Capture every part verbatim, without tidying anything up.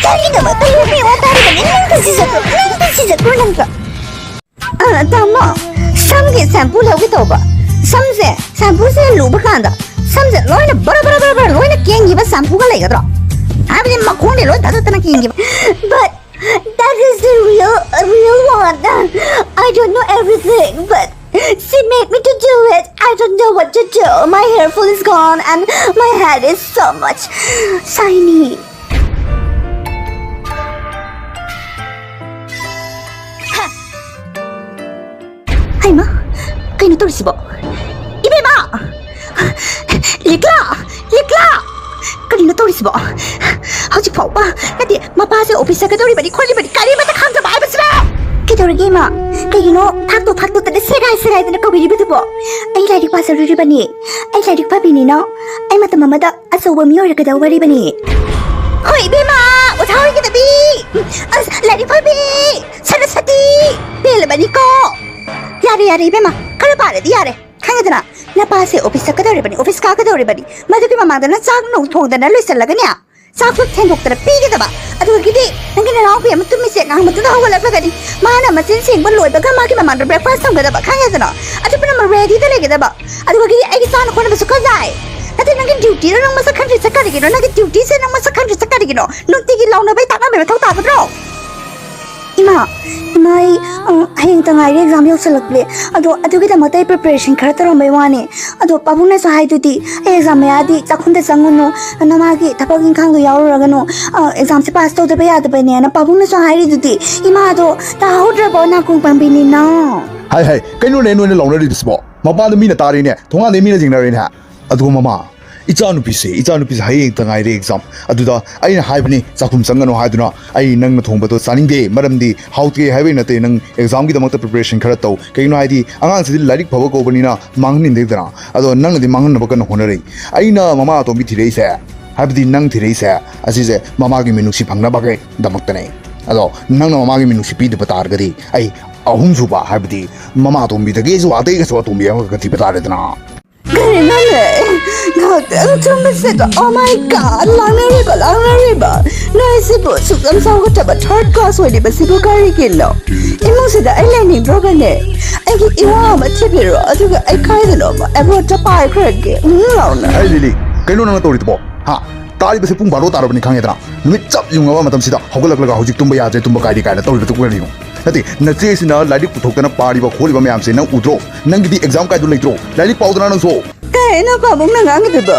ꯀꯔꯤꯒꯤꯗꯃꯛꯇ ꯌꯨ ꯄꯤ ꯑꯣ ꯇꯥꯔꯤꯕꯅꯤ? ꯅꯪ ꯇꯨꯁꯤꯖꯈ꯭ꯔꯣ, ꯅꯪ ꯇꯨꯁꯤꯖꯈ꯭ꯔꯣ, ꯅꯪ꯫ ꯑ, ꯇꯥꯃꯣ, ꯁꯝꯒꯤ ꯁꯦꯝꯄꯨ ꯂꯧꯒꯦ ꯇꯧꯕ꯫ ꯁꯝꯁꯦ, ꯁꯦꯝꯄꯨꯁꯦ ꯂꯨꯕ ꯀꯥꯟꯗ ꯁꯝꯁꯦ ꯂꯣꯏꯅ ꯕꯔ ꯕꯔ ꯕꯔ ꯕꯔ ꯂꯣꯏꯅ ꯀꯦꯟꯈꯤꯕ ꯁꯦꯝꯄꯨꯒ ꯂꯩꯒꯗ꯭ꯔꯣ? ꯍꯥꯏꯕꯗꯤ ꯃꯈꯣꯡꯗꯤ ꯂꯣꯏ ꯊꯥꯗꯣꯛꯇꯅ ꯀꯦꯟꯈꯤꯕ꯫ But that is the real, real one. I don't know everything, but she made me to do it. I don't know what to do. My hair full is gone and my head is so much shiny. ꯍꯩꯃꯥ, ꯀꯩꯅꯣ ꯇꯧꯔꯤꯁꯤꯕꯣ? ꯏꯕꯦꯝꯃ! ꯂꯤꯛꯂꯥ! ꯂꯤꯛꯂꯥ! ꯀꯔꯤꯅꯣ ꯇꯧꯔꯤꯁꯤꯕꯣ? ꯍꯧꯖꯤꯛ ꯐꯥꯎꯕ ꯅꯠꯇꯦ, ꯃꯄꯥꯁꯦ office ꯆꯠꯀꯗꯧꯔꯤꯕꯅꯤ ꯈꯣꯠꯂꯤꯕꯅꯤ ꯀꯔꯤꯃꯠꯇ ꯈꯪꯗ꯭ꯔꯕ ꯍꯥꯏꯕꯁꯤꯕꯣ? ꯀꯩꯗꯧꯔꯒꯦ ꯏꯃꯥ? ꯀꯩꯒꯤꯅꯣ ꯊꯥꯛꯇꯣ ꯊꯥꯛꯇꯣꯛꯇꯅ ꯁꯦꯒꯥꯏ ꯁꯦꯒꯥꯏꯗꯅ ꯀꯧꯕꯤꯔꯤꯕꯗꯨꯕꯣ? ꯑꯩ ꯂꯥꯏꯔꯤꯛ ꯄꯥꯖꯔꯨꯔꯤꯕꯅꯤ꯫ ꯑꯩ ꯂꯥꯏꯔꯤꯛ ꯄꯥꯕꯤꯅꯤꯅ ꯑꯩ ꯃꯇꯝ ꯑꯃꯗ ꯑꯆꯧꯕ ꯃꯤ ꯑꯣꯏꯔꯛꯀꯗꯧꯔꯤꯕꯅꯤ꯫ ꯍꯣꯏ ꯏꯕꯦꯝꯃ, ꯑꯣꯖꯥ ꯑꯣꯏꯒꯗꯕꯤ! ꯑꯁ, ꯂꯥꯏꯔꯤꯛ ꯐꯕꯤ! ꯁꯔꯁꯇꯤ! ꯄꯦꯜꯂꯕꯅꯤꯀꯣ! ꯌꯥꯔꯦ, ꯌꯥꯔꯦ ꯏꯕꯦꯝꯃ, ꯈꯔ ꯄꯥꯔꯗꯤ ꯌꯥꯔꯦ꯫ ꯈꯪꯉꯦꯗꯅ, ꯅꯄꯥꯁꯦ ꯑꯣꯐꯤꯁ ꯆꯠꯀꯗꯧꯔꯤꯕꯅꯤ, ꯑꯣꯐꯤꯁ ꯀꯥꯒꯗꯧꯔꯤꯕꯅꯤ꯫ ꯃꯗꯨꯒꯤ ꯃꯃꯥꯡꯗ ꯅꯪ ꯆꯥꯛ ꯅꯨꯡ ꯊꯣꯡꯗꯅ ꯂꯣꯏꯁꯤꯜꯂꯒꯅꯦ, ꯆꯥꯛꯇꯣ ꯊꯦꯡꯗꯣꯛꯇꯅ ꯄꯤꯒꯗꯕ꯫ ꯑꯗꯨꯗꯒꯤꯗꯤ ꯅꯪꯒꯤ ꯅꯅꯥꯎꯄꯤ ꯑꯃ ꯇꯨꯝꯃꯤꯁꯦ ꯉꯥꯏꯍꯥꯛ ꯃꯇꯨꯡꯗ ꯍꯧꯒꯠꯂꯛꯂꯒꯅꯤ꯫ ꯃꯥꯅ ꯃꯆꯤꯟ ꯁꯦꯡꯕ ꯂꯣꯏꯕꯒ ꯃꯥꯒꯤ ꯃꯃꯥꯡꯗ ꯕ꯭ꯔꯦꯛꯐꯥꯁ ꯊꯝꯒꯗꯕ, ꯈꯪꯉꯦꯗꯅ? ꯑꯗꯨ ꯄꯨꯝꯅꯃꯛ ꯔꯦꯗꯤꯗ ꯂꯩꯒꯗꯕ꯫ ꯑꯗꯨꯗꯒꯤꯗꯤ ꯑꯩꯒꯤ ꯆꯥꯅ ꯈꯣꯠꯅꯕꯁꯨ ꯈꯔ ꯂꯥꯛꯑꯦ꯫ ꯅꯠꯇꯦ, ꯅꯪꯒꯤ ꯗ꯭ꯌꯨꯇꯤꯗꯣ ꯅꯪ ꯃꯁꯛ ꯈꯪꯗ꯭ꯔꯤꯁꯦ ꯀꯔꯤꯒꯤꯅꯣ? ꯅꯪꯒꯤ ꯗ꯭ꯌꯨꯇꯤꯁꯦ ꯅꯪ ꯃꯁꯛ ꯈꯪꯗ꯭ꯔꯤꯁꯦ ꯀꯔꯤꯒꯤꯅꯣ? ꯅꯨꯡꯇꯤꯒꯤ ꯂꯥꯎꯅꯕꯩ ꯇꯥꯛꯅꯕꯩ ꯃꯊꯧ ꯇꯥꯒꯗ꯭ꯔꯣ? ꯏꯃꯥ, ꯏꯃꯥ, ꯑꯩ, ꯑ, ꯍꯌꯦꯡꯇ ꯉꯥꯏꯔꯦ ꯑꯦꯛꯖꯥꯝ ꯌꯧꯁꯜꯂꯛꯂꯦ꯫ ꯑꯗꯣ ꯑꯗꯨꯒꯤꯗꯃꯛꯇ ꯑꯩ ꯄ꯭ꯔꯤꯄꯦꯔꯦꯁꯟ ꯈꯔ ꯇꯧꯔꯝꯕꯩ ꯋꯥꯅꯦ꯫ ꯑꯗꯣ ꯄꯥꯕꯨꯡꯅꯁꯨ ꯍꯥꯏꯗꯨꯗꯤ, "ꯑꯩ ꯑꯦꯛꯖꯥꯝ ꯃꯌꯥꯗꯤ ꯆꯥꯛꯈꯨꯝꯗ ꯆꯪꯉꯨꯅꯨ, ꯅꯃꯥꯒꯤ ꯊꯕꯛ ꯏꯪꯈꯥꯡꯗꯣ ꯌꯥꯎꯔꯨꯔꯒꯅꯨ, ꯑ, ꯑꯦꯛꯖꯥꯝꯁꯦ ꯄꯥꯁ ꯇꯧꯗꯕ ꯌꯥꯗꯕꯅꯦꯅ" ꯄꯥꯕꯨꯡꯅꯁꯨ ꯍꯥꯏꯔꯤꯗꯨꯗꯤ꯫ ꯏꯃꯥꯗꯣ ꯇꯥꯍꯧꯗ꯭ꯔꯕꯣ, ꯅꯥꯀꯣꯡ ꯄꯥꯟꯕꯤꯅꯤꯅ? ꯍꯥꯏ, ꯍꯥꯏ, ꯀꯩꯅꯣꯅꯦ ꯅꯣꯏꯅ ꯂꯥꯎꯅꯔꯤꯕꯁꯤꯕꯣ? ꯃꯄꯥꯟꯗ ꯃꯤꯅ ꯇꯥꯔꯤꯅꯦ, ꯊꯣꯡꯒꯥꯟꯗ ꯃꯤꯅ ꯌꯦꯡꯅꯔꯤꯅꯦ꯫ ꯑꯗꯨꯒ ꯃꯃꯥ, ꯏꯆꯥꯅꯨꯄꯤꯁꯦ, ꯏꯆꯥꯅꯨꯄꯤꯁꯦ ꯍꯌꯦꯡꯇ ꯉꯥꯏꯔꯦ ꯑꯦꯛꯖꯥꯝ꯫ ꯑꯗꯨꯗ ꯑꯩꯅ ꯍꯥꯏꯕꯅꯤ, "ꯆꯥꯛꯈꯨꯝ ꯆꯪꯒꯅꯨ" ꯍꯥꯏꯗꯨꯅ꯫ ꯑꯩ ꯅꯪꯅ ꯊꯣꯡꯕꯗꯣ ꯆꯥꯅꯤꯡꯗꯦ, ꯃꯔꯝꯗꯤ ꯍꯥꯎꯇꯦ ꯍꯥꯏꯕꯩ ꯅꯠꯇꯦ, ꯅꯪ ꯑꯦꯛꯖꯥꯝꯒꯤꯗꯃꯛꯇ ꯄ꯭ꯔꯤꯄꯦꯔꯦꯁꯟ ꯈꯔ ꯇꯧ꯫ ꯀꯩꯒꯤꯅꯣ ꯍꯥꯏꯗꯤ ꯑꯉꯥꯡꯁꯤꯗꯤ ꯂꯥꯏꯔꯤꯛ ꯐꯕ ꯀꯧꯕꯅꯤꯅ ꯃꯥꯡꯍꯟꯅꯤꯡꯗꯦꯗꯅ꯫ ꯑꯗꯣ ꯅꯪꯅꯗꯤ ꯃꯥꯡꯍꯟꯅꯕ ꯀꯟꯅ ꯍꯣꯠꯅꯔꯤ꯫ ꯑꯩꯅ ꯃꯃꯥ ꯑꯇꯣꯝꯕꯤ ꯊꯤꯔꯛꯏꯁꯦ, ꯍꯥꯏꯕꯗꯤ ꯅꯪ ꯊꯤꯔꯛꯏꯁꯦ, ꯑꯁꯤꯁꯦ ꯃꯃꯥꯒꯤ ꯃꯤꯅꯨꯡꯁꯤ ꯐꯪꯅꯕꯒꯤꯗꯃꯛꯇꯅꯦ꯫ ꯑꯗꯣ ꯅꯪꯅ ꯃꯃꯥꯒꯤ ꯃꯤꯅꯨꯡꯁꯤ ꯄꯤꯗꯕ ꯇꯥꯔꯒꯗꯤ ꯑꯩ ꯑꯍꯨꯝꯁꯨꯕ, ꯍꯥꯏꯕꯗꯤ ꯃꯃꯥ ꯑꯇꯣꯝꯕꯤꯗꯒꯤꯁꯨ ꯑꯇꯩꯒꯁꯨ ꯑꯇꯣꯝꯕꯤ ꯑꯃꯒ ꯊꯤꯕ ꯇꯥꯔꯦꯗꯅ꯫ ꯀꯔꯤꯅꯣꯅꯦ? ꯉꯥꯏꯍꯥꯛꯇꯪ ꯆꯨꯝꯕꯁꯤꯗ, oh my God, ꯂꯥꯡꯅꯔꯤꯕ, ꯂꯥꯡꯅꯔꯤꯕ꯫ ꯅꯣꯏꯁꯤꯕꯨ ꯁꯨꯛꯆꯝ ꯁꯥꯎꯒꯠꯇꯕ third class ꯑꯣꯏꯔꯤꯕꯁꯤꯕꯨ ꯀꯔꯤꯒꯤꯅꯣ? ꯏꯃꯨꯡꯁꯤꯗ ꯑꯩ ꯂꯩꯅꯤꯡꯗ꯭ꯔꯕꯅꯦ꯫ ꯑꯩꯒꯤ ꯏꯋꯥ ꯑꯃ ꯊꯤꯕꯤꯔꯣ, ꯑꯗꯨꯒ ꯑꯩ ꯀꯥꯏꯗꯅꯣꯃ abroadꯇ ꯄꯥꯏꯈ꯭ꯔꯒꯦ꯫ ꯎꯝ, ꯂꯥꯎꯅ꯫ ꯑꯩ ꯂꯤꯂꯤ, ꯀꯩꯅꯣ ꯅꯪꯅ ꯇꯧꯔꯤꯗꯨꯕꯣ? ꯍꯥ? ꯇꯥꯔꯤꯕꯁꯦ ꯄꯨꯡ ꯕꯥꯔꯣ ꯇꯥꯔꯕꯅꯤ ꯈꯪꯉꯦꯗꯅ꯫ ꯅꯨꯃꯤꯠ ꯆꯞ ꯌꯨꯡꯉꯕ ꯃꯇꯝꯁꯤꯗ ꯍꯧꯒꯠꯂꯛꯂꯒ ꯍꯧꯖꯤꯛ ꯇꯨꯝꯕ ꯌꯥꯗ꯭ꯔꯦ, ꯇꯨꯝꯕ ꯀꯥꯏꯗꯦ ꯀꯥꯏꯅ ꯇꯧꯔꯤꯕꯗꯨ ꯀꯔꯤꯅꯣ? ꯅꯠꯇꯦ, ꯅꯆꯦꯁꯤꯅ ꯂꯥꯏꯔꯤꯛ ꯄꯨꯊꯣꯛꯇꯅ ꯄꯥꯔꯤꯕ ꯈꯣꯠꯂꯤꯕ ꯃꯌꯥꯝꯁꯦ ꯅꯪ ꯎꯗ꯭ꯔꯣ? ꯅꯪꯒꯤꯗꯤ exam ꯀꯥꯏꯗꯣ ꯂꯩꯇ꯭ꯔꯣ? ꯂꯥꯏꯔꯤꯛ ꯄꯥꯎꯗꯅ ꯅꯪꯁꯨ꯫ ꯀꯩꯅꯣ ꯄꯥꯕꯨꯡꯅ ꯉꯥꯡꯉꯤꯗꯨꯕꯣ?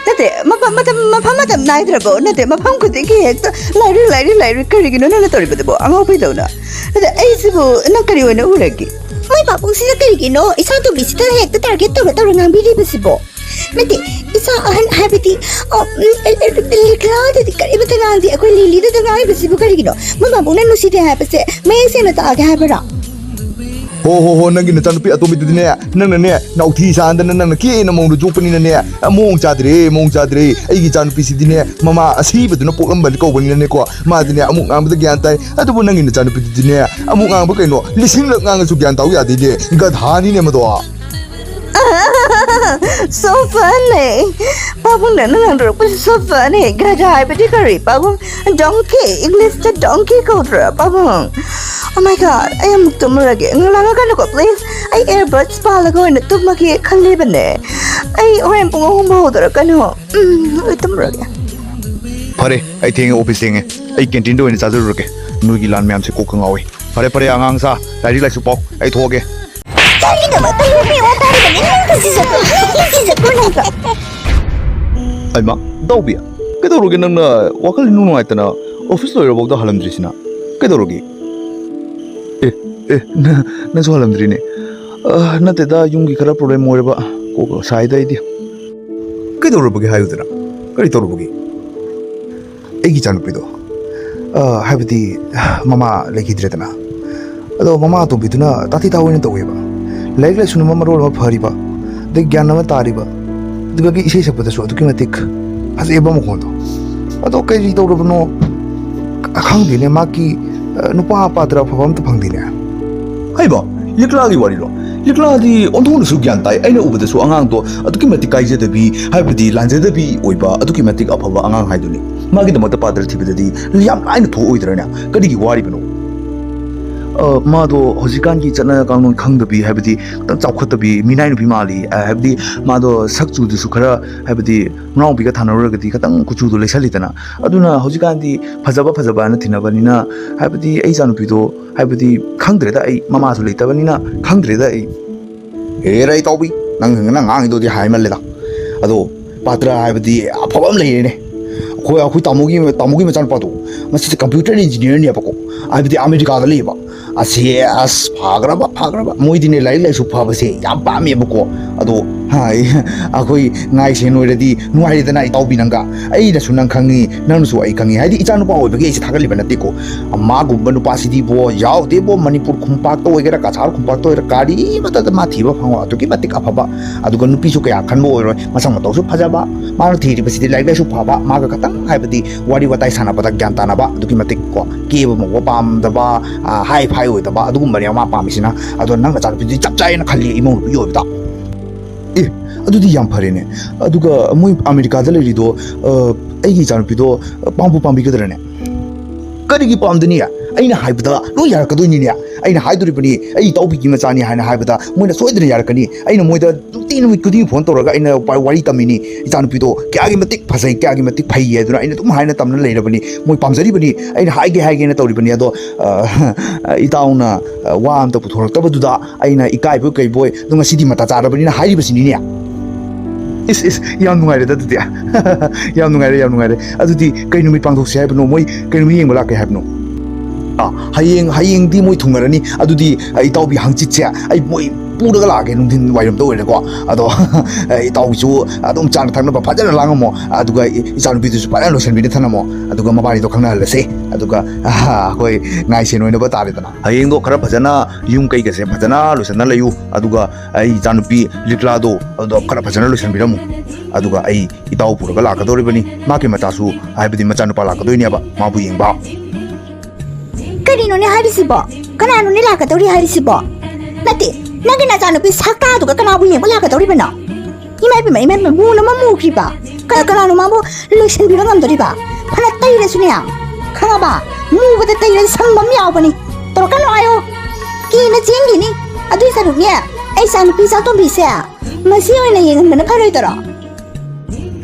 ꯅꯠꯇꯦ, ꯃꯐꯝ ꯃꯇꯝ, ꯃꯐꯝ ꯃꯇꯝ ꯅꯥꯏꯗ꯭ꯔꯕꯣ? ꯅꯠꯇꯦ, ꯃꯐꯝ ꯈꯨꯗꯤꯡꯒꯤ ꯍꯦꯛꯇ ꯂꯥꯏꯔꯤꯛ, ꯂꯥꯏꯔꯤꯛ, ꯂꯥꯏꯔꯤꯛ꯫ ꯀꯔꯤꯒꯤꯅꯣ ꯅꯪꯅ ꯇꯧꯔꯤꯕꯗꯨꯕꯣ? ꯑꯉꯥꯎꯕꯤꯗꯧꯅ꯫ ꯅꯠꯇꯦ, ꯑꯩꯁꯤꯕꯨ ꯅꯪ ꯀꯔꯤ ꯑꯣꯏꯅ ꯎꯔꯒꯦ? ꯃꯣꯏ ꯄꯥꯕꯨꯡꯁꯤꯅ ꯀꯔꯤꯒꯤꯅꯣ ꯏꯆꯥ ꯇꯣꯝꯕꯤꯁꯤꯗ ꯍꯦꯛꯇ target ꯇꯧꯔ ꯇꯧꯔ ꯉꯥꯡꯕꯤꯔꯤꯕꯁꯤꯕꯣ? ꯅꯠꯇꯦ, ꯏꯆꯥ ꯑꯍꯟ ꯍꯥꯏꯕꯗꯤ, ꯑ, ꯎꯝ, ꯑꯦ, ꯑꯦ, ꯂꯤꯛꯂꯥꯗꯗꯤ ꯀꯔꯤꯃꯠꯇ ꯉꯥꯡꯗꯦ꯫ ꯑꯩꯈꯣꯏ ꯂꯤꯂꯤꯗꯗ ꯉꯥꯡꯉꯤꯕꯁꯤꯕꯨ ꯀꯔꯤꯒꯤꯅꯣ? ꯃꯣꯏ ꯄꯥꯕꯨꯡꯅ ꯅꯨꯡꯁꯤꯗꯦ ꯍꯥꯏꯕꯁꯦ ꯃꯌꯦꯛ ꯁꯦꯡꯅ ꯇꯥꯛꯑꯒꯦ ꯍꯥꯏꯕꯔꯣ? ꯍꯣ, ꯍꯣ, ꯍꯣ, ꯅꯪꯒꯤ ꯅꯆꯥꯅꯨꯄꯤ ꯑꯇꯣꯝꯕꯤꯗꯨꯗꯤꯅꯦ, ꯅꯪꯅꯅꯦ, ꯅꯥꯎꯊꯤ ꯆꯥꯍꯟꯗꯅ ꯅꯪꯅ ꯀꯦꯅ ꯃꯑꯣꯡꯗ ꯌꯣꯛꯄꯅꯤꯅꯅꯦ, ꯃꯑꯣꯡ ꯆꯥꯗ꯭ꯔꯦ, ꯃꯑꯣꯡ ꯆꯥꯗ꯭ꯔꯦ꯫ ꯑꯩꯒꯤ ꯏꯆꯥꯅꯨꯄꯤꯁꯤꯗꯤꯅꯦ, ꯃꯃꯥ ꯑꯁꯤꯕꯗꯨꯅ ꯄꯣꯛꯂꯝꯕꯅꯤ ꯀꯧꯕꯅꯤꯅꯅꯦꯀꯣ, ꯃꯥꯗꯤꯅꯦ, ꯑꯃꯨꯛ ꯉꯥꯡꯕꯗ ꯒ꯭ꯌꯥꯟ ꯇꯥꯏ꯫ ꯑꯗꯨꯕꯨ ꯅꯪꯒꯤ ꯅꯆꯥꯅꯨꯄꯤꯗꯨꯗꯤꯅꯦ, ꯑꯃꯨꯛ ꯉꯥꯡꯕ ꯀꯩꯅꯣ, ꯂꯤꯁꯤꯡꯂꯛ ꯉꯥꯡꯉꯁꯨ ꯒ꯭ꯌꯥꯟ ꯇꯥꯎ ꯌꯥꯗꯦꯅꯦ, ꯒꯙꯥꯅꯤꯅꯦ ꯃꯗꯣ꯫ So funny. ꯄꯥꯕꯨꯡꯅ ꯅꯪ ꯍꯥꯡꯗꯣꯔꯛꯄꯁꯤ so funny. ꯒꯙꯥ ꯍꯥꯏꯕꯗꯤ ꯀꯔꯤ? ꯄꯥꯕꯨꯡ, donkey. Englishꯇ donkey ꯀꯧꯗ꯭ꯔꯥ, ꯄꯥꯕꯨꯡ? Oh my God, ꯑꯩ ꯑꯃꯨꯛ ꯇꯨꯝꯃꯨꯔꯒꯦ꯫ ꯉꯥꯡꯉꯛꯀꯅꯨꯀꯣ, please. ꯑꯩ earbuds ꯄꯥꯜꯂꯒ ꯑꯣꯏꯅ ꯇꯨꯝꯃꯒꯦ ꯈꯜꯂꯤꯕꯅꯦ꯫ ꯑꯩ ꯍꯣꯔꯦꯟ ꯄꯨꯡ ꯑꯍꯨꯝ ꯐꯥꯎ ꯍꯧꯗꯣꯔꯛꯀꯅꯨ꯫ ꯎꯝ, ꯑꯩ ꯇꯨꯝꯃꯨꯔꯒꯦ꯫ ꯐꯔꯦ, ꯑꯩ ꯊꯦꯡꯉꯦ, office ꯊꯦꯡꯉꯦ꯫ ꯑꯩ canteen ꯑꯣꯏꯅ ꯆꯥꯖꯔꯨꯔꯒꯦ꯫ ꯅꯣꯏꯒꯤ ꯂꯥꯟ ꯃꯌꯥꯝꯁꯦ ꯀꯣꯛꯀ ꯉꯥꯎꯏ꯫ ꯐꯔꯦ, ꯐꯔꯦ, ꯑꯉꯥꯡ ꯁꯥ, ꯂꯥꯏꯔꯤꯛ ꯂꯥꯏꯁꯨ ꯄꯥꯎ꯫ ꯑꯩ ꯊꯣꯛꯑꯒꯦ꯫ ꯆꯠꯈꯤꯗꯕ ꯇꯧꯔꯨꯃꯤ ꯋꯥ ꯇꯥꯔꯤꯕꯅꯤ ꯅꯪ ꯀꯁꯤ ꯆꯠꯄ ꯀꯁꯤ ꯆꯠꯄ ꯂꯩꯕ꯫ ꯑꯩꯃ, ꯏꯇꯥꯎꯕꯤ, ꯀꯩꯗꯧꯔꯒꯦ ꯅꯪꯅ ꯋꯥꯈꯜ ꯏꯅꯨꯡ ꯅꯨꯡꯉꯥꯏꯇꯅ office ꯂꯣꯏꯔꯐꯥꯎꯗ ꯍꯜꯂꯝꯗ꯭ꯔꯤꯁꯤꯅ? ꯀꯩꯗꯧꯔꯒꯦ? ꯑꯦ, ꯑꯦ, ꯅ-, ꯅꯪꯁꯨ ꯍꯜꯂꯝꯗ꯭ꯔꯤꯅꯦ꯫ ꯑ, ꯅꯠꯇꯦꯗ, ꯌꯨꯝꯒꯤ ꯈꯔ problem ꯑꯣꯏꯔꯕ ꯀꯣꯛꯀ ꯁꯥꯏꯗ ꯑꯩꯗꯤ꯫ ꯀꯩꯗꯧꯔꯕꯒꯦ ꯍꯥꯏꯌꯨꯗꯅ? ꯀꯔꯤ ꯇꯧꯔꯨꯕꯒꯦ? ꯑꯩꯒꯤ ꯏꯆꯥꯅꯨꯄꯤꯗꯣ, ꯑ, ꯍꯥꯏꯕꯗꯤ ꯃꯃꯥ ꯂꯩꯈꯤꯗ꯭ꯔꯦꯗꯅ꯫ ꯑꯗꯣ ꯃꯃꯥ ꯑꯇꯣꯝꯕꯤꯗꯨꯅ ꯇꯥꯊꯤ ꯇꯥꯑꯣꯏꯅ ꯇꯧꯋꯦꯕ꯫ ꯂꯥꯏꯔꯤꯛ ꯂꯥꯏꯁꯨꯅ ꯃꯔꯣꯜ ꯑꯃ ꯐꯔꯤꯕ, ꯑꯗꯩ ꯒ꯭ꯌꯥꯟ ꯑꯃ ꯇꯥꯔꯤꯕ, ꯑꯗꯨꯒꯤ ꯏꯁꯩ ꯁꯛꯄꯗꯁꯨ ꯑꯗꯨꯛꯀꯤ ꯃꯇꯤꯛ ꯐꯖꯩꯕ ꯃꯈꯣꯟꯗꯣ꯫ ꯑꯗꯣ ꯀꯔꯤ ꯇꯧꯔꯕꯅꯣ ꯈꯪꯗꯦꯅꯦ, ꯃꯥꯒꯤ, ꯑ, ꯅꯨꯄꯥ ꯄꯥꯇ꯭ꯔ ꯑꯐꯕ ꯑꯝꯇ ꯐꯪꯗꯦꯅꯦ꯫ ꯍꯩꯕ, ꯂꯤꯛꯂꯥꯒꯤ ꯋꯥꯔꯤꯔꯣ? ꯂꯤꯛꯂꯥꯗꯤ ꯑꯣꯟꯊꯣꯛꯅꯁꯨ ꯒ꯭ꯌꯥꯟ ꯇꯥꯏ꯫ ꯑꯩꯅ ꯎꯕꯗꯁꯨ ꯑꯉꯥꯡꯗꯣ ꯑꯗꯨꯛꯀꯤ ꯃꯇꯤꯛ ꯀꯥꯏꯖꯗꯕꯤ, ꯍꯥꯏꯕꯗꯤ ꯂꯥꯟꯖꯗꯕꯤ ꯑꯣꯏꯕ ꯑꯗꯨꯛꯀꯤ ꯃꯇꯤꯛ ꯑꯐꯕ ꯑꯉꯥꯡ ꯍꯥꯏꯗꯨꯅꯤ꯫ ꯃꯥꯒꯤꯗꯃꯛꯇ ꯄꯥꯇ꯭ꯔ ꯊꯤꯕꯗꯗꯤ ꯌꯥꯝ ꯂꯥꯏꯅ ꯊꯣꯛꯑꯣꯏꯗ꯭ꯔꯅꯦ? ꯀꯔꯤꯒꯤ ꯋꯥꯔꯤꯕꯅꯣ? ꯑ, ꯃꯥꯗꯣ ꯍꯧꯖꯤꯛꯀꯥꯟꯒꯤ ꯆꯠꯅ ꯀꯥꯡꯂꯣꯟ ꯈꯪꯗꯕꯤ, ꯍꯥꯏꯕꯗꯤ ꯈꯤꯇꯪ ꯆꯥꯎꯈꯠꯇꯕꯤ ꯃꯤꯅꯥꯏ ꯅꯨꯄꯤ ꯃꯥꯜꯂꯤ꯫ ꯑ, ꯍꯥꯏꯕꯗꯤ ꯃꯥꯗꯣ ꯁꯛ ꯆꯨꯗꯨꯁꯨ ꯈꯔ, ꯍꯥꯏꯕꯗꯤ ꯃꯅꯥꯎꯄꯤꯒ ꯊꯥꯅꯔꯨꯔꯒꯗꯤ ꯈꯤꯇꯪ ꯀꯨꯆꯨꯗꯣ ꯂꯩꯁꯜꯂꯤꯗꯅ꯫ ꯑꯗꯨꯅ ꯍꯧꯖꯤꯛꯀꯥꯟꯗꯤ ꯐꯖꯕ ꯐꯖꯕ ꯍꯥꯏꯅ ꯊꯤꯅꯕꯅꯤꯅ, ꯍꯥꯏꯕꯗꯤ ꯑꯩ ꯏꯆꯥꯅꯨꯄꯤꯗꯣ, ꯍꯥꯏꯕꯗꯤ ꯈꯪꯗ꯭ꯔꯦꯗ ꯑꯩ, ꯃꯃꯥꯁꯨ ꯂꯩꯇꯕꯅꯤꯅ ꯈꯪꯗ꯭ꯔꯦꯗ ꯑꯩ꯫ ꯍꯦꯔꯥ ꯏꯇꯥꯎꯕꯤ, ꯅꯪ, ꯅꯪ ꯉꯥꯡꯉꯤꯗꯨꯗꯤ ꯍꯥꯏꯃꯜꯂꯦꯗ꯫ ꯑꯗꯣ ꯄꯥꯇ꯭ꯔ ꯍꯥꯏꯕꯗꯤ ꯑꯐꯕ ꯑꯃ ꯂꯩꯔꯦꯅꯦ꯫ ꯑꯩꯈꯣꯏ, ꯑꯩꯈꯣꯏ ꯇꯥꯃꯣꯒꯤ, ꯇꯥꯃꯣꯒꯤ ꯃꯆꯥꯅꯨꯄꯥꯗꯣ, ꯃꯁꯤꯁꯦ computer engineer ꯅꯦꯕꯀꯣ, ꯍꯥꯏꯕꯗꯤ ꯑꯃꯦꯔꯤꯀꯥꯗ ꯂꯩꯌꯦꯕ꯫ ꯑꯁꯤ ꯑꯁ ꯐꯈ꯭ꯔꯕ, ꯐꯈ꯭ꯔꯕ꯫ ꯃꯣꯏꯗꯤꯅꯦ ꯂꯥꯏꯔꯤꯛ ꯂꯥꯏꯁꯨ ꯐꯕꯁꯦ ꯌꯥꯝ ꯄꯥꯝꯃꯦꯕꯀꯣ꯫ ꯑꯗꯣ ꯍꯥꯏ, ꯑꯩꯈꯣꯏ ꯉꯥꯏꯁꯦꯟ ꯑꯣꯏꯔꯗꯤ ꯅꯨꯡꯉꯥꯏꯔꯦꯗꯅ ꯏꯇꯥꯎꯕꯤ ꯅꯪꯒ꯫ ꯑꯩꯅꯁꯨ ꯅꯪ ꯈꯪꯉꯤ, ꯅꯪꯅꯁꯨ ꯑꯩ ꯈꯪꯉꯤ꯫ ꯍꯥꯏꯗꯤ ꯏꯆꯥ ꯅꯨꯄꯥ ꯑꯣꯏꯕꯒꯤ ꯑꯩꯁꯦ ꯊꯥꯒꯠꯂꯤꯕ ꯅꯠꯇꯦꯀꯣ꯫ ꯃꯥꯒꯨꯝꯕ ꯅꯨꯄꯥꯁꯤꯗꯤꯕꯣ ꯌꯥꯎꯗꯦꯕꯣ, ꯃꯅꯤꯄꯨꯔ ꯈꯨꯟꯄꯥꯛꯇ ꯑꯣꯏꯒꯦꯔꯥ, ꯀꯁꯥꯔ ꯈꯨꯟꯄꯥꯛꯇ ꯑꯣꯏꯒꯦꯔꯥ, ꯀꯔꯤ ꯑꯃꯠꯇꯗ ꯃꯥ ꯊꯤꯕ ꯐꯪꯉꯣꯏ꯫ ꯑꯗꯨꯛꯀꯤ ꯃꯇꯤꯛ ꯑꯐꯕ, ꯑꯗꯨꯒ ꯅꯨꯄꯤꯁꯨ ꯀꯌꯥ ꯈꯟꯕ ꯑꯣꯏꯔꯣꯏ꯫ ꯃꯁꯛ ꯃꯇꯧꯁꯨ ꯐꯖꯕ, ꯃꯥꯅ ꯊꯤꯔꯤꯕꯁꯤꯗꯤ ꯂꯥꯏꯔꯤꯛ ꯂꯥꯏꯁꯨ ꯐꯕ, ꯃꯥꯒ ꯈꯇꯪ ꯍꯥꯏꯕꯗꯤ ꯋꯥꯔꯤ ꯋꯥꯇꯥꯏ ꯁꯥꯟꯅꯕꯗ ꯒ꯭ꯌꯥꯟ ꯇꯥꯅꯕ, ꯑꯗꯨꯛꯀꯤ ꯃꯇꯤꯛ ꯀꯣ ꯀꯦꯕ ꯃꯧꯕ ꯄꯥꯝꯗꯕ, ꯑ, ꯍꯥꯏ ꯐꯥꯏ ꯑꯣꯏꯗꯕ, ꯑꯗꯨꯒꯨꯝꯕꯅꯦꯕ ꯃꯥ ꯄꯥꯝꯃꯤꯁꯤꯅ꯫ ꯑꯗꯣ ꯅꯪ ꯅꯆꯥꯅꯨꯄꯤꯗꯨꯗꯤ ꯆꯞ ꯆꯥꯏꯅ ꯈꯜꯂꯤ ꯏꯃꯧ ꯅꯨꯄꯤ ꯑꯣꯏꯕꯗ꯫ ꯑꯦ, ꯑꯗꯨꯗꯤ ꯌꯥꯝ ꯐꯔꯦꯅꯦ꯫ ꯑꯗꯨꯒ ꯃꯣꯏ ꯑꯃꯦꯔꯤꯀꯥꯗ ꯂꯩꯔꯤꯗꯣ, ꯑ, ꯑꯩꯒꯤ ꯏꯆꯥꯅꯨꯄꯤꯗꯣ, ꯑ, ꯄꯥꯝꯕꯨ ꯄꯥꯝꯕꯤꯒꯗ꯭ꯔꯅꯦ? ꯀꯔꯤꯒꯤ ꯄꯥꯝꯗꯅꯤ? ꯑꯩꯅ ꯍꯥꯏꯕꯗ ꯂꯣꯏ ꯌꯥꯔꯛꯀꯗꯣꯏꯅꯤꯅꯦ꯫ ꯑꯩꯅ ꯍꯥꯏꯗꯣꯔꯤꯕꯅꯤ, ꯑꯩ ꯏꯇꯥꯎꯕꯤꯒꯤ ꯃꯆꯥꯅꯤ ꯍꯥꯏꯅ ꯍꯥꯏꯕꯗ ꯃꯣꯏꯅ ꯁꯣꯏꯗꯅ ꯌꯥꯔꯛꯀꯅꯤ꯫ ꯑꯩꯅ ꯃꯣꯏꯗ ꯅꯨꯡꯇꯤ ꯅꯨꯃꯤꯠ ꯈꯨꯗꯤꯡꯒꯤ ꯐꯣꯟ ꯇꯧꯔꯒ ꯑꯩꯅ ꯋꯥ-, ꯋꯥꯔꯤ ꯇꯝꯃꯤꯅꯤ, "ꯏꯆꯥꯅꯨꯄꯤꯗꯣ ꯀꯌꯥꯒꯤ ꯃꯇꯤꯛ ꯐꯖꯩ, ꯀꯌꯥꯒꯤ ꯃꯇꯤꯛ ꯐꯩ" ꯍꯥꯏꯗꯨꯅ ꯑꯩꯅ ꯑꯗꯨꯝ ꯍꯥꯏꯅ ꯇꯝꯅ ꯂꯩꯔꯕꯅꯤ꯫ ꯃꯣꯏ ꯄꯥꯝꯖꯔꯤꯕꯅꯤ, ꯑꯩꯅ ꯍꯥꯏꯒꯦ ꯍꯥꯏꯒꯦꯅ ꯇꯧꯔꯤꯕꯅꯤ꯫ ꯑꯗꯣ, ꯑ, ꯏꯇꯥꯎꯅ, ꯑ, ꯋꯥ ꯑꯝꯇ ꯄꯨꯊꯣꯔꯛꯇꯕꯗꯨꯗ ꯑꯩꯅ ꯏꯀꯥꯏꯕꯣꯏ ꯀꯩꯕꯣꯏ, ꯑꯗꯣ ꯉꯁꯤꯗꯤ ꯃꯇꯥ ꯆꯥꯔꯕꯅꯤꯅ ꯍꯥꯏꯔꯤꯕꯁꯤꯅꯤꯅꯦ꯫ ꯏꯁ, ꯏꯁ, ꯌꯥꯝ ꯅꯨꯡꯉꯥꯏꯔꯦꯗ ꯑꯗꯨꯗꯤ꯫ ꯌꯥꯝ ꯅꯨꯡꯉꯥꯏꯔꯦ, ꯌꯥꯝ ꯅꯨꯡꯉꯥꯏꯔꯦ꯫ ꯑꯗꯨꯗꯤ ꯀꯩ ꯅꯨꯃꯤꯠ ꯄꯥꯡꯊꯣꯛꯁꯦ ꯍꯥꯏꯕꯅꯣ? ꯃꯣꯏ ꯀꯩ ꯅꯨꯃꯤꯠ ꯌꯦꯡꯕ ꯂꯥꯛꯀꯦ ꯍꯥꯏꯕꯅꯣ? ꯑꯥ, ꯍꯌꯦꯡ, ꯍꯌꯦꯡꯗꯤ ꯃꯣꯏ ꯊꯨꯡꯉꯔꯅꯤ꯫ ꯑꯗꯨꯗꯤ, ꯑ, ꯏꯇꯥꯎꯕꯤ, ꯍꯪꯆꯤꯠꯁꯦ ꯑꯩ ꯃꯣꯏ ꯄꯨꯔꯒ ꯂꯥꯛꯑꯒꯦ, ꯅꯨꯡꯊꯤꯟ ꯋꯥꯏꯔꯝꯗ ꯑꯣꯏꯔꯦꯀꯣ꯫ ꯑꯗꯣ, ꯑ, ꯏꯇꯥꯎꯕꯤꯁꯨ ꯑꯗꯨꯝ ꯆꯥꯅ ꯊꯛꯅꯕ ꯐꯖꯅ ꯂꯥꯡꯉꯝꯃꯣ, ꯑꯗꯨꯒ ꯏ-, ꯏꯆꯥꯅꯨꯄꯤꯗꯨꯁꯨ ꯐꯖꯅ ꯂꯣꯏꯁꯟꯕꯤꯅ ꯊꯝꯂꯝꯃꯣ, ꯑꯗꯨꯒ ꯃꯕꯥꯅꯤꯗꯣ ꯈꯪꯅꯍꯜꯂꯁꯦ꯫ ꯑꯗꯨꯒ, ꯑ, ꯑꯩꯈꯣꯏ ꯉꯥꯏꯁꯦꯟ ꯑꯣꯏꯅꯕ ꯇꯥꯔꯦꯗꯅ꯫ ꯍꯌꯦꯡꯗꯣ ꯈꯔ ꯐꯖꯅ ꯌꯨꯝ ꯀꯩꯒꯁꯦ ꯐꯖꯅ ꯂꯣꯏꯁꯟꯅ ꯂꯩꯌꯨ, ꯑꯗꯨꯒ ꯑꯩ ꯏꯆꯥꯅꯨꯄꯤ ꯂꯤꯛꯂꯥꯗꯣ ꯑꯗꯣ ꯈꯔ ꯐꯖꯅ ꯂꯣꯏꯁꯟꯕꯤꯔꯝꯃꯨ, ꯑꯗꯨꯒ ꯑꯩ ꯏꯇꯥꯎ ꯄꯨꯔꯒ ꯂꯥꯛꯀꯗꯧꯔꯤꯕꯅꯤ꯫ ꯃꯥꯒꯤ ꯃꯆꯥꯁꯨ, ꯍꯥꯏꯕꯗꯤ ꯃꯆꯥꯅꯨꯄꯥ ꯂꯥꯛꯀꯗꯣꯏꯅꯦꯕ, ꯃꯥꯕꯨ ꯌꯦꯡꯕ꯫ ꯀꯔꯤꯅꯣꯅꯦ ꯍꯥꯏꯔꯤꯁꯤꯕꯣ? ꯀꯅꯥꯅꯣꯅꯦ ꯂꯥꯛꯀꯗꯧꯔꯤ ꯍꯥꯏꯔꯤꯁꯤꯕꯣ? ꯅꯠꯇꯦ, ꯅꯪꯒꯤ ꯅꯆꯥꯅꯨꯄꯤ ꯁꯛꯇꯥꯗꯨꯒ ꯀꯅꯥꯕꯨ ꯌꯦꯡꯕ ꯂꯥꯛꯀꯗꯧꯔꯤꯕꯅꯣ? ꯏꯃꯥ ꯏꯕꯦꯝꯃ, ꯏꯃꯥ ꯏꯕꯦꯝꯃ, ꯃꯨꯅ ꯑꯃ ꯃꯨꯈ꯭ꯔꯤꯕ꯫ ꯀꯅꯥ, ꯀꯅꯥꯅꯣ ꯃꯥꯕꯨ ꯂꯣꯏꯁꯤꯟꯕꯤꯕ ꯉꯝꯗꯣꯔꯤꯕ? ꯐꯅ ꯇꯩꯔꯁꯨꯅꯦ, ꯈꯪꯉꯕ? ꯃꯨꯕꯗ ꯇꯩꯔꯗꯤ ꯁꯪꯕ ꯑꯃ ꯌꯥꯎꯕꯅꯤ꯫ ꯇꯧꯔꯛꯀꯅꯨ ꯍꯥꯏꯌꯣ꯫ ꯀꯤꯅ ꯆꯦꯟꯈꯤꯅꯤ꯫ ꯑꯗꯨꯏ ꯁꯔꯨꯛꯅꯦ, ꯑꯩ ꯏꯆꯥꯅꯨꯄꯤ ꯏꯆꯥꯇꯣꯝꯕꯤꯁꯦ ꯃꯁꯤ ꯑꯣꯏꯅ ꯌꯦꯡꯍꯟꯕꯅ ꯐꯔꯣꯏꯗꯔꯣ?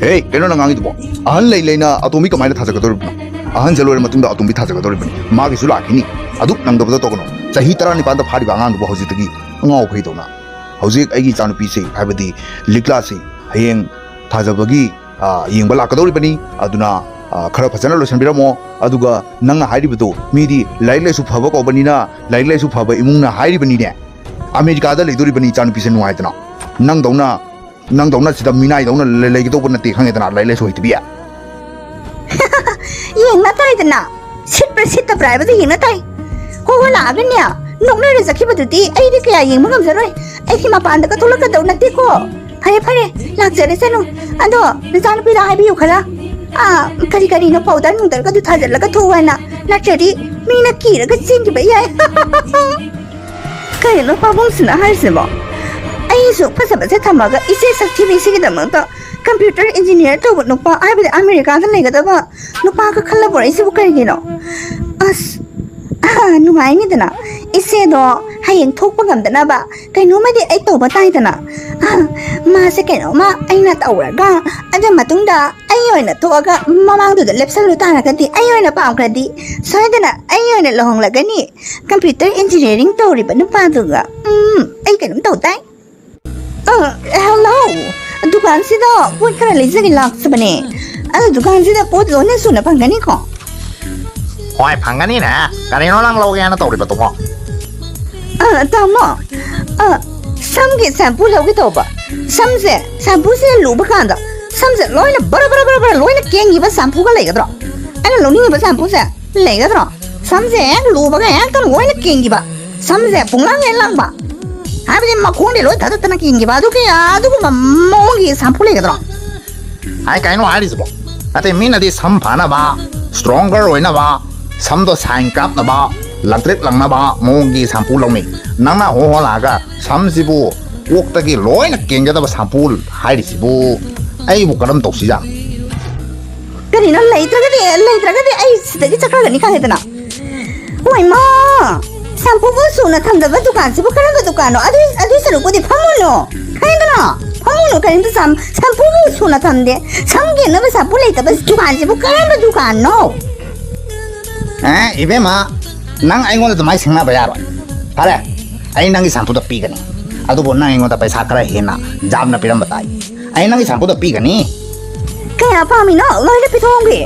ꯍꯦ, ꯀꯩꯅꯣ ꯅꯪ ꯉꯥꯡꯉꯤꯗꯨꯕꯣ? ꯑꯍꯟ ꯂꯩ ꯂꯩꯅ ꯑꯇꯣꯝꯕꯤ ꯀꯃꯥꯏꯅ ꯊꯥꯖꯒꯗꯧꯔꯤꯕꯅꯣ? ꯑꯍꯟꯁꯦ ꯂꯣꯏꯔ ꯃꯇꯨꯡꯗ ꯑꯇꯣꯝꯕꯤ ꯊꯥꯖꯒꯗꯧꯔꯤꯕꯅꯤ꯫ ꯃꯥꯒꯤꯁꯨ ꯂꯥꯛꯈꯤꯅꯤ꯫ ꯑꯗꯨꯛ ꯅꯪꯗꯕꯗ ꯇꯧꯒꯅꯨ꯫ ꯆꯍꯤ ꯇꯔꯥꯅꯤꯄꯥꯟꯗ ꯐꯥꯔꯤꯕ ꯑꯉꯥꯡꯗꯨꯕꯨ ꯍꯧꯖꯤꯛꯇꯒꯤ ꯑꯉꯥꯎ ꯑꯐꯩꯗꯧꯅ꯫ ꯍꯧꯖꯤꯛ ꯑꯩꯒꯤ ꯏꯆꯥꯅꯨꯄꯤꯁꯦ, ꯍꯥꯏꯕꯗꯤ ꯂꯤꯛꯂꯥꯁꯦ, ꯍꯌꯦꯡ ꯊꯥꯖꯕꯒꯤ, ꯑ, ꯌꯦꯡꯕ ꯂꯥꯛꯀꯗꯧꯔꯤꯕꯅꯤ꯫ ꯑꯗꯨꯅ, ꯑ, ꯈꯔ ꯐꯖꯅ ꯂꯣꯏꯁꯤꯟꯕꯤꯔꯝꯃꯣ꯫ ꯑꯗꯨꯒ ꯅꯪꯅ ꯍꯥꯏꯔꯤꯕꯗꯣ, ꯃꯤꯗꯤ ꯂꯥꯏꯔꯤꯛ ꯂꯥꯏꯁꯨ ꯐꯕ ꯀꯧꯕꯅꯤꯅ, ꯂꯥꯏꯔꯤꯛ ꯂꯥꯏꯁꯨ ꯐꯕ ꯏꯃꯨꯡꯅ ꯍꯥꯏꯔꯤꯕꯅꯤꯅꯦ꯫ ꯑꯃꯦꯔꯤꯀꯥꯗ ꯂꯩꯗꯧꯔꯤꯕꯅꯤ ꯏꯆꯥꯅꯨꯄꯤꯁꯦ ꯅꯨꯡꯉꯥꯏꯗꯅ꯫ ꯅꯪꯗꯧꯅ ꯅꯪꯗꯧꯅ ꯁꯤꯗ ꯃꯤꯅꯥꯏꯗꯧꯅ ꯂꯩ-, ꯂꯩꯒꯗꯧꯕ ꯅꯠꯇꯦ, ꯈꯪꯉꯦꯗꯅ, ꯂꯥꯏꯔꯤꯛ ꯂꯥꯏꯁꯨ ꯍꯩꯇꯕꯤ꯫ ꯌꯦꯡꯅ ꯇꯥꯏꯗꯅ, ꯁꯤꯠꯄ꯭ꯔꯥ ꯁꯤꯠꯇꯕ꯭ꯔꯥ ꯍꯥꯏꯕꯗꯨ ꯌꯦꯡꯅ ꯇꯥꯏ꯫ ꯍꯣ ꯍꯣ ꯂꯥꯛꯑꯒꯅꯦ, ꯅꯣꯛꯅꯔ ꯆꯠꯈꯤꯕꯗꯨꯗꯤ ꯑꯩꯗꯤ ꯀꯌꯥ ꯌꯦꯡꯕ ꯉꯝꯖꯔꯣꯏ꯫ ꯑꯩꯗꯤ ꯃꯄꯥꯟꯗꯒ ꯊꯣꯛꯂꯛꯀꯗꯧ ꯅꯠꯇꯦꯀꯣ꯫ ꯐꯔꯦ ꯐꯔꯦ, ꯂꯥꯛꯆꯔꯁꯅꯨ꯫ ꯑꯗꯣ ꯅꯆꯥꯅꯨꯄꯤꯗ ꯍꯥꯏꯕꯤꯌꯨ ꯈꯔ, ꯑꯥ, ꯀꯔꯤ ꯀꯔꯤꯅꯣ ꯄꯥꯎꯗꯔ ꯅꯨꯡꯗꯔꯒꯗꯨ ꯊꯥꯖꯤꯜꯂꯒ ꯊꯣꯛꯎ ꯍꯥꯏꯅ, ꯅꯠꯇ꯭ꯔꯗꯤ ꯃꯤꯅ ꯀꯤꯔꯒ ꯆꯦꯟꯈꯤꯕ ꯌꯥꯏ꯫ ꯀꯩꯅꯣ ꯄꯥꯕꯨꯡꯁꯤꯅ ꯍꯥꯏꯔꯤꯁꯤꯕꯣ? ꯑꯩꯁꯨ ꯐꯖꯕꯁꯦ ꯊꯝꯃꯒ ꯏꯆꯦ ꯁꯛꯊꯤꯕꯤꯁꯤꯒꯤꯗꯃꯛꯇ ꯀꯝꯄ꯭ꯌꯨꯇꯔ ꯏꯟꯖꯤꯅꯤꯌꯥꯔ ꯇꯧꯕ ꯅꯨꯄꯥ, ꯍꯥꯏꯕꯗꯤ ꯑꯃꯦꯔꯤꯀꯥꯗ ꯂꯩꯒꯗꯕ ꯅꯨꯄꯥꯒ ꯈꯜꯂꯕꯣꯔꯛꯏꯁꯤꯕꯨ ꯀꯔꯤꯒꯤꯅꯣ? ꯑꯁ, ꯑꯥ, ꯅꯨꯡꯉꯥꯏꯅꯤꯗꯅ꯫ ꯏꯆꯦꯗꯣ ꯍꯌꯦꯡ ꯊꯣꯛꯄ ꯉꯝꯗꯅꯕ ꯀꯩꯅꯣꯝꯃꯗꯤ ꯑꯩ ꯇꯧꯕ ꯇꯥꯏꯗꯅ꯫ ꯑꯥ, ꯃꯥꯁꯦ ꯀꯩꯅꯣꯝꯃ ꯑꯩꯅ ꯇꯧꯔꯒ, ꯑꯗꯨ ꯃꯇꯨꯡꯗ ꯑꯩ ꯑꯣꯏꯅ ꯊꯣꯛꯑꯒ ꯃꯃꯥꯡꯗꯨꯗ ꯂꯦꯞꯁꯜꯂꯨ ꯇꯥꯔꯒꯗꯤ, ꯑꯩ ꯑꯣꯏꯅ ꯄꯥꯝꯈ꯭ꯔꯗꯤ, ꯁꯣꯏꯗꯅ ꯑꯩ ꯑꯣꯏꯅ ꯂꯨꯍꯣꯡꯂꯒꯅꯤ꯫ ꯀꯝꯄ꯭ꯌꯨꯇꯔ ꯏꯟꯖꯤꯅꯤꯌꯥꯔꯤꯡ ꯇꯧꯔꯤꯕ ꯅꯨꯄꯥꯗꯨꯒ꯫ ꯎꯝ, ꯑꯩ ꯀꯩꯅꯣꯝ ꯇꯧ ꯇꯥꯏ꯫ ꯑ, ꯍꯦꯜꯂꯣ꯫ ꯗꯨꯀꯥꯟꯁꯤꯗ ꯄꯣꯠ ꯈꯔ ꯂꯩꯖꯒꯦ ꯂꯥꯛꯆꯕꯅꯦ꯫ ꯑ, ꯗꯨꯀꯥꯟꯁꯤꯗ ꯄꯣꯠ ꯂꯣꯏꯅ ꯁꯨꯅ ꯐꯪꯒꯅꯤꯀꯣ? ꯍꯣꯏ, ꯐꯪꯒꯅꯤꯅꯦ꯫ ꯀꯔꯤꯅꯣ ꯅꯪ ꯂꯧꯒꯦꯅ ꯇꯧꯔꯤꯕꯗꯨꯕꯣ? ꯑ, ꯇꯥꯃꯣ, ꯑ, ꯁꯝꯒꯤ ꯁꯦꯝꯄꯨ ꯂꯧꯒꯦ ꯇꯧꯕ꯫ ꯁꯝꯁꯦ, ꯁꯦꯝꯄꯨꯁꯦ ꯂꯨꯕ ꯀꯥꯟꯗ ꯁꯝꯁꯦ ꯂꯣꯏꯅ ꯕꯔ ꯕꯔ ꯕꯔ ꯕꯔ ꯂꯣꯏꯅ ꯀꯦꯟꯈꯤꯕ ꯁꯦꯝꯄꯨꯒ ꯂꯩꯒꯗ꯭ꯔꯣ? ꯑꯩꯅ ꯂꯧꯅꯤꯡꯉꯤꯕ ꯁꯦꯝꯄꯨꯁꯦ ꯂꯩꯒꯗ꯭ꯔꯣ? ꯁꯝꯁꯦ ꯍꯦꯛ ꯂꯨꯕꯒ ꯍꯦꯛꯇ ꯂꯣꯏꯅ ꯀꯦꯟꯈꯤꯕ, ꯁꯝꯁꯦ ꯄꯨꯡꯂꯥꯡ ꯍꯦꯛ ꯂꯥꯡꯕ, ꯍꯥꯏꯕꯗꯤ ꯃꯈꯣꯡꯗꯤ ꯂꯣꯏ ꯊꯥꯗꯠꯇꯅ ꯀꯦꯟꯈꯤꯕ, ꯑꯗꯨꯒꯤ, ꯑꯗꯨꯒꯨꯝꯕ ꯃꯑꯣꯡꯒꯤ ꯁꯦꯝꯄꯨ ꯂꯩꯒꯗ꯭ꯔꯣ? ꯑꯩ ꯀꯩꯅꯣ ꯍꯥꯏꯔꯤꯁꯤꯕꯣ? ꯅꯠꯇꯦ, ꯃꯤꯅꯗꯤ ꯁꯝ ꯐꯅꯕ, ꯁ꯭ꯇ꯭ꯔꯣꯡꯒꯔ ꯑꯣꯏꯅꯕ, ꯁꯝꯗꯣ ꯁꯥꯏꯟ ꯀꯥꯞꯅꯕ, ꯂꯪꯇ꯭ꯔꯤꯛ ꯂꯪꯅꯕ ꯃꯑꯣꯡꯒꯤ ꯁꯝꯄꯨ ꯂꯧꯅꯩ꯫ ꯅꯪꯅ ꯍꯣ ꯍꯣ ꯂꯥꯛꯑꯒ ꯁꯝꯁꯤꯕꯨ ꯀꯣꯛꯇꯒꯤ ꯂꯣꯏꯅ ꯀꯦꯟꯒꯗꯕ ꯁꯝꯄꯨ ꯍꯥꯏꯔꯤꯁꯤꯕꯨ ꯑꯩꯕꯨ ꯀꯔꯝ ꯇꯧꯁꯤꯖꯥꯠꯅꯣ? ꯀꯔꯤꯅꯣ? ꯂꯩꯇ꯭ꯔꯒꯗꯤ, ꯂꯩꯇ꯭ꯔꯒꯗꯤ ꯑꯩ ꯁꯤꯗꯒꯤ ꯆꯠꯈ꯭ꯔꯒꯅꯤ ꯈꯪꯉꯦꯗꯅ꯫ ꯍꯣꯏ ꯃꯥ, ꯁꯝꯄꯨꯕꯨ ꯁꯨꯅ ꯊꯝꯗꯕ ꯗꯨꯀꯥꯟꯁꯤꯕꯨ ꯀꯔꯝꯕ ꯗꯨꯀꯥꯟꯅꯣ? ꯑꯗꯨ, ꯑꯗꯨ ꯁꯔꯨꯛꯄꯨꯗꯤ ꯐꯝꯃꯨꯅꯣ꯫ ꯈꯪꯉꯦꯗꯅ? ꯐꯝꯃꯨꯅꯣ, ꯀꯔꯤꯝꯇ ꯁꯝ-, ꯁꯝꯄꯨꯕꯨ ꯁꯨꯅ ꯊꯝꯗꯦ꯫ ꯁꯝ ꯀꯦꯟꯅꯕ ꯁꯝꯄꯨ ꯂꯩꯇꯕ ꯗꯨꯀꯥꯟꯁꯤꯕꯨ ꯀꯔꯝꯕ ꯗꯨꯀꯥꯟꯅꯣ? ꯑꯦ, ꯏꯕꯦꯝꯃ, ꯅꯪ ꯑꯩꯉꯣꯟꯗ ꯑꯗꯨꯃꯥꯏꯅ ꯁꯤꯡꯅꯕ ꯌꯥꯔꯣꯏ꯫ ꯐꯔꯦ, ꯑꯩ ꯅꯪꯒꯤ ꯁꯝꯄꯨꯗ ꯄꯤꯒꯅꯤ꯫ ꯑꯗꯨꯕꯨ ꯅꯪ ꯑꯩꯉꯣꯟꯗ ꯄꯩꯁꯥ ꯈꯔ ꯍꯦꯟꯅ ꯌꯥꯝꯅ ꯄꯤꯔꯝꯕ ꯇꯥꯏ꯫ ꯑꯩ ꯅꯪꯒꯤ ꯁꯝꯄꯨꯗ ꯄꯤꯒꯅꯤ꯫ ꯀꯌꯥ ꯄꯥꯝꯃꯤꯅꯣ? ꯂꯣꯏꯅ ꯄꯤꯊꯣꯛꯑꯝꯒꯦ꯫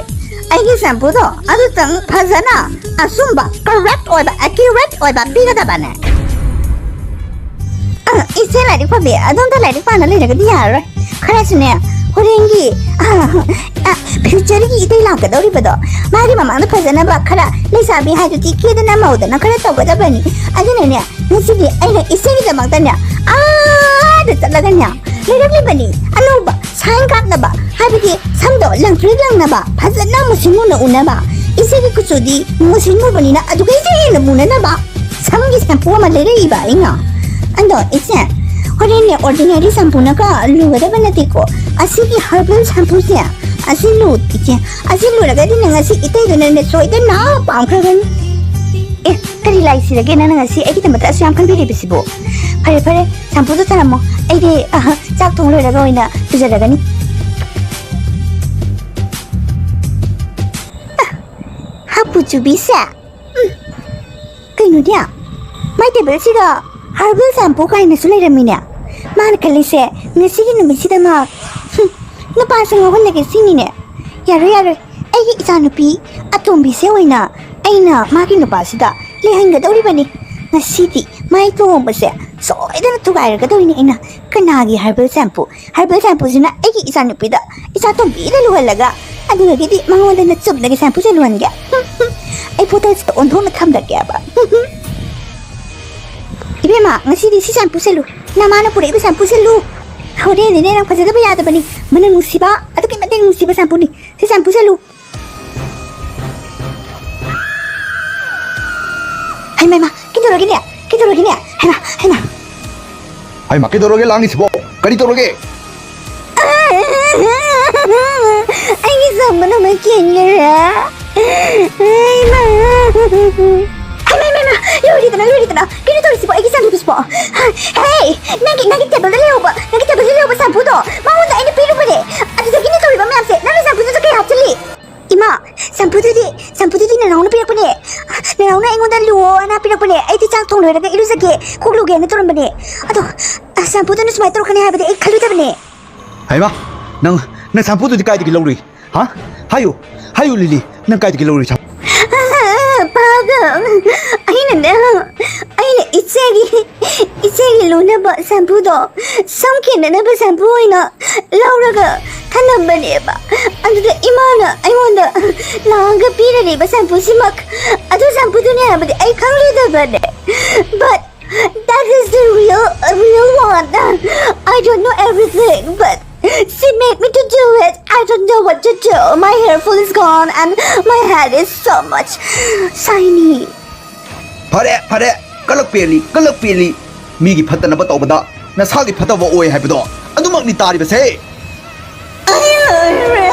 ꯑꯩꯒꯤ ꯁꯝꯄꯨꯗꯣ ꯑꯗꯨꯇꯪ ꯐꯖꯅ ꯑꯆꯨꯝꯕ, correct ꯑꯣꯏꯕ, accurate ꯑꯣꯏꯕ ꯄꯤꯒꯗꯕꯅꯦ꯫ ꯑ, ꯏꯆꯦ ꯂꯥꯏꯔꯤꯛ ꯐꯕꯤ, ꯑꯗꯣꯝꯗ ꯂꯥꯏꯔꯤꯛ ꯄꯥꯅ ꯂꯩꯔꯒꯗꯤ ꯌꯥꯔꯔꯣꯏ꯫ ꯈꯔꯁꯨꯅꯦ, ꯍꯣꯔꯦꯟꯒꯤ, ꯑ, ꯑ, future ꯒꯤ ꯏꯇꯩ ꯂꯥꯛꯀꯗꯧꯔꯤꯕꯗꯣ, ꯃꯥꯒꯤ ꯃꯃꯥꯡꯗ ꯐꯖꯅꯕ ꯈꯔ ꯂꯩꯁꯥꯕꯤ ꯍꯥꯏꯗꯨꯗꯤ ꯀꯦꯗꯅ ꯃꯧꯗꯅ ꯈꯔ ꯇꯧꯒꯗꯕꯅꯤ꯫ ꯑꯗꯨꯅꯅꯦ, ꯉꯁꯤꯗꯤ ꯑꯩꯅ ꯏꯆꯦꯒꯤꯗꯃꯛꯇꯅꯦ, ꯑꯥꯗ ꯆꯠꯂꯒꯅꯦ, ꯂꯩꯔꯛꯂꯤꯕꯅꯤ ꯑꯅꯧꯕ ꯁꯥꯏꯟ ꯀꯥꯞꯅꯕ, ꯍꯥꯏꯕꯗꯤ ꯁꯝꯗꯣ ꯂꯪꯇ꯭ꯔꯤꯛ ꯂꯪꯅꯕ, ꯐꯖꯅ ꯃꯨꯁꯤꯟ ꯃꯨꯅ ꯎꯅꯕ꯫ ꯏꯆꯦꯒꯤ ꯀꯨꯆꯨꯗꯤ ꯃꯨꯁꯤꯟ ꯃꯨꯕꯅꯤꯅ ꯑꯗꯨꯒꯩꯁꯦ ꯍꯦꯟꯅ ꯃꯨꯅꯅꯕ ꯁꯝꯒꯤ ꯁꯦꯝꯄꯨ ꯑꯃ ꯂꯩꯔꯛꯏꯕ ꯑꯩꯅ꯫ ꯑꯗꯣ ꯏꯆꯦ, ꯍꯣꯔꯦꯟꯅꯦ ordinary ꯁꯦꯝꯄꯨꯅꯒ ꯂꯨꯒꯗꯕ ꯅꯠꯇꯦꯀꯣ꯫ ꯑꯁꯤꯒꯤ herbal ꯁꯦꯝꯄꯨꯁꯦ, ꯑꯁꯤ ꯂꯨ ꯏꯆꯦ, ꯑꯁꯤ ꯂꯨꯔꯒꯗꯤ ꯅꯪ ꯉꯁꯤ ꯏꯇꯩꯗꯨꯅꯅꯦ ꯁꯣꯏꯗꯅ ꯄꯥꯝꯈ꯭ꯔꯒꯅꯤ꯫ ꯑꯦ, ꯀꯔꯤ ꯂꯥꯏ ꯁꯤꯔꯒꯦ ꯅꯪꯅ ꯉꯁꯤ ꯑꯩꯒꯤꯗꯃꯛꯇ ꯑꯁꯨꯛ ꯌꯥꯝ ꯈꯟꯕꯤꯔꯤꯕꯁꯤꯕꯣ? ꯐꯔꯦ ꯐꯔꯦ, ꯁꯦꯝꯄꯨꯗꯣ ꯊꯅꯝꯃꯣ, ꯑꯩꯗꯤ, ꯑꯍ, ꯆꯥꯛ ꯊꯣꯡ ꯂꯣꯏꯔꯒ ꯑꯣꯏꯅ ꯂꯨꯖꯔꯒꯅꯤ꯫ ꯑ, ꯍꯥꯄꯨ ꯆꯨꯕꯤꯁꯦ꯫ ꯎꯝ꯫ ꯀꯩꯅꯣꯅꯦ? ꯃꯥꯏ ꯇꯦꯕꯜꯁꯤꯗ herbal ꯁꯦꯝꯄꯨ ꯀꯥꯏꯅꯁꯨ ꯂꯩꯔꯝꯃꯤꯅꯦ꯫ ꯃꯥꯅ ꯈꯜꯂꯤꯁꯦ ꯉꯁꯤꯒꯤ ꯅꯨꯃꯤꯠꯁꯤꯗ ꯃꯥ, ꯍꯨꯝ, ꯅꯨꯄꯥꯁꯦ ꯉꯥꯎꯍꯜꯂꯒꯦ ꯁꯤꯅꯤꯅꯦ꯫ ꯌꯥꯔꯣꯏ, ꯌꯥꯔꯣꯏ꯫ ꯑꯩꯒꯤ ꯏꯆꯥꯅꯨꯄꯤ ꯑꯇꯣꯝꯕꯤꯁꯦ ꯑꯣꯏꯅ ꯑꯩꯅ ꯃꯥꯒꯤ ꯅꯨꯄꯥꯁꯤꯗ ꯂꯩꯍꯟꯒꯗꯧꯔꯤꯕꯅꯤ꯫ ꯉꯁꯤꯗꯤ ꯃꯥꯏ ꯂꯨꯍꯣꯡꯕꯁꯦ ꯁꯣꯏꯗꯅ ꯊꯨꯒꯥꯏꯔꯒꯗꯧꯔꯤꯅꯤ ꯑꯩꯅ꯫ ꯀꯅꯥꯒꯤ herbal ꯁꯦꯝꯄꯨ? Herbal ꯁꯦꯝꯄꯨꯁꯤꯅ ꯑꯩꯒꯤ ꯏꯆꯥꯅꯨꯄꯤꯗ, ꯏꯆꯥꯇꯣꯝꯕꯤꯗ ꯂꯨꯍꯜꯂꯒ, ꯑꯗꯨꯗꯒꯤꯗꯤ ꯃꯉꯣꯟꯗꯅ ꯆꯨꯝꯅꯒꯤ ꯁꯦꯝꯄꯨꯁꯦ ꯂꯨꯍꯟꯒꯦ꯫ ꯑꯩ ꯕꯣꯇꯜꯁꯤꯗ ꯑꯣꯟꯊꯣꯛꯅ ꯊꯝꯂꯒꯦꯕ꯫ ꯏꯕꯦꯝꯃ, ꯉꯁꯤꯗꯤ ꯁꯤ ꯁꯦꯝꯄꯨꯁꯦ ꯂꯨ꯫ ꯅꯃꯥꯅ ꯄꯨꯔꯛꯏꯕ ꯁꯦꯝꯄꯨꯁꯦ ꯂꯨ꯫ ꯍꯣꯔꯦꯟꯗꯤꯅꯦ ꯅꯪ ꯐꯖꯗꯕ ꯌꯥꯗꯕꯅꯤ꯫ ꯃꯅꯝ ꯅꯨꯡꯁꯤꯕ, ꯑꯗꯨꯛꯀꯤ ꯃꯇꯤꯛ ꯅꯨꯡꯁꯤꯕ ꯁꯦꯝꯄꯨꯅꯤ꯫ ꯁꯤ ꯁꯦꯝꯄꯨꯁꯦ ꯂꯨ꯫ ꯍꯩꯃ, ꯍꯩꯃ, ꯀꯩꯗꯧꯔꯒꯦꯅꯦ? ꯀꯩꯗꯧꯔꯒꯦꯅꯦ? ꯍꯩꯃ, ꯍꯩꯃ꯫ ꯍꯩꯃ, ꯀꯩꯗꯧꯔꯒꯦ ꯂꯥꯡꯉꯤꯁꯤꯕꯣ? ꯀꯔꯤ ꯇꯧꯔꯒꯦ? ꯑꯩꯒꯤ ꯁꯝꯕꯨꯗꯣ ꯑꯃ ꯀꯦꯟꯈꯔꯦ꯫ ꯍꯩꯃ꯫ ꯍꯩꯃ, ꯍꯩꯃ, ꯍꯩꯃ, ꯂꯣꯏꯔꯦꯗꯅ, ꯂꯣꯏꯔꯦꯗꯅ꯫ ꯀꯩꯅꯣ ꯇꯧꯔꯤꯁꯤꯕꯣ? ꯑꯩꯒꯤ ꯁꯝꯕꯨꯗꯨꯁꯤꯕꯣ? ꯍꯦ, ꯅꯪꯒꯤ, ꯅꯪꯒꯤ ꯇꯦꯕꯜꯗ ꯂꯩꯍꯧꯕ, ꯅꯪꯒꯤ ꯇꯦꯕꯜꯗ ꯂꯩꯍꯧꯕ ꯁꯝꯕꯨꯗꯣ ꯃꯉꯣꯟꯗ ꯑꯩꯅ ꯄꯤꯔꯨꯕꯅꯦ꯫ ꯑꯗꯨꯗꯒꯤꯅꯦ ꯇꯧꯔꯤꯕ ꯃꯌꯥꯝꯁꯦ꯫ ꯅꯪꯅ ꯁꯝꯕꯨꯗꯨꯗ ꯀꯩ ꯍꯥꯞꯆꯤꯜꯂꯤ? ꯏꯃꯥ, ꯁꯝꯕꯨꯗꯨꯗꯤ, ꯁꯝꯕꯨꯗꯨꯗꯤ ꯅꯅꯥꯎꯅ ꯄꯤꯔꯛꯄꯅꯦ꯫ ꯅꯅꯥꯎꯅ ꯑꯩꯉꯣꯟꯗ ꯂꯨꯑꯣꯅ ꯄꯤꯔꯛꯄꯅꯦ꯫ ꯑꯩꯗꯤ ꯆꯥꯛ ꯊꯣꯡ ꯂꯣꯏꯔꯒ ꯏꯔꯨꯖꯒꯦ, ꯀꯣꯛ ꯂꯨꯒꯦꯅ ꯇꯧꯔꯝꯕꯅꯦ꯫ ꯑꯗꯣ, ꯑ, ꯁꯝꯕꯨꯗꯨꯅ ꯁꯨꯃꯥꯏꯅ ꯇꯧꯔꯛꯀꯅꯤ ꯍꯥꯏꯕꯗꯤ ꯑꯩ ꯈꯜꯂꯨꯗꯕꯅꯦ꯫ ꯍꯩꯃꯥ, ꯅꯪ, ꯅꯪ ꯁꯝꯕꯨꯗꯨꯗꯤ ꯀꯥꯏꯗꯒꯤ ꯂꯧꯔꯨꯏ? ꯍꯥ? ꯍꯥꯏꯌꯨ, ꯍꯥꯏꯌꯨ ꯂꯤꯂꯤ, ꯅꯪ ꯀꯥꯏꯗꯒꯤ ꯂꯧꯔꯨꯏ ꯁꯝ-? ꯄꯥꯕ, ꯑꯩꯅꯅꯦ, ꯑꯩꯅ ꯏꯆꯦꯒꯤ, ꯏꯆꯦꯒꯤ ꯂꯨꯅꯕ ꯁꯝꯄꯨꯗꯣ, ꯁꯝ ꯀꯦꯟꯅꯅꯕ ꯁꯝꯄꯨ ꯑꯣꯏꯅ ꯂꯧꯔꯒ ꯊꯝꯂꯝꯕꯅꯦꯕ꯫ ꯑꯗꯨꯗ ꯏꯃꯥꯅ ꯑꯩꯉꯣꯟꯗ ꯂꯥꯛꯑꯒ ꯄꯤꯔꯔꯤꯕ ꯁꯝꯄꯨꯁꯤꯃꯛ ꯑꯗꯨ ꯁꯝꯄꯨꯗꯨꯅꯦ ꯍꯥꯏꯕꯗꯤ ꯑꯩ ꯈꯪꯂꯨꯗꯕꯅꯦ꯫ But that is the real, real one. I don't know everything, but she made me to do it. I don't know what to do. My hair full is gone and my head is so much shiny. ꯐꯔꯦ ꯐꯔꯦ, ꯀꯂꯛ ꯄꯦꯜꯂꯤ, ꯀꯂꯛ ꯄꯦꯜꯂꯤ꯫ ꯃꯤꯒꯤ ꯐꯠꯇꯅꯕ ꯇꯧꯕꯗ ꯅꯁꯥꯒꯤ ꯐꯠꯇꯕ ꯑꯣꯏ ꯍꯥꯏꯕꯗꯣ ꯑꯗꯨꯃꯛꯅꯤ ꯇꯥꯔꯤꯕꯁꯦ꯫ ꯑꯩ ꯂꯣꯏꯔꯦ꯫